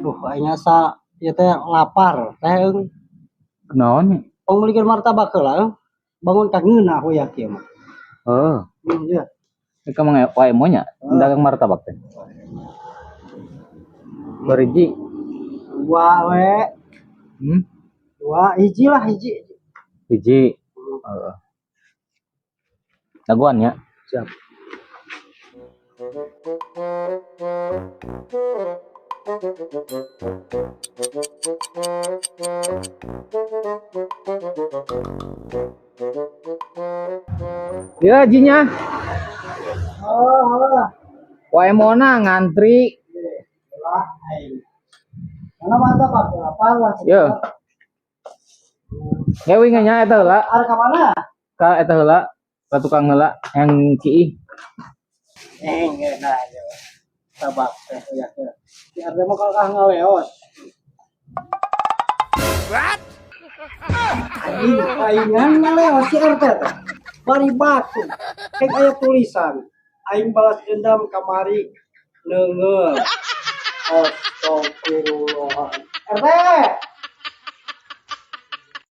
Duh, aing asa ieu teh lapar teh eung. Kunaon nya? Pangmeulikeun martabak heula eung. Bangun ka ngeunah we kieu mah. Oh, Ya. ini kamu nge wae mo nya, dagang martabak teh. Beriji. Dua we, dua, hiji lah hiji. Hiji. Heeh. Dagoan ya. Siap. Ya jinya. Oh, oh. Wae mona ngantri. Lah aing. Mana martabak lapar lah. Yo. Ngewi nya eta heula. Arek ka mana? Ka eta heula, ka tukang heula yang kiih. Eh, ngeunah ieu. Tabak teh ya teh. Si RT mah kalkah ngaleos. What? Anjing, paingan ngaleos si RT teh. Bari batu. Kayak aya tulisan. Aing balas dendam kamari neungeul. Astagfirullah. RT.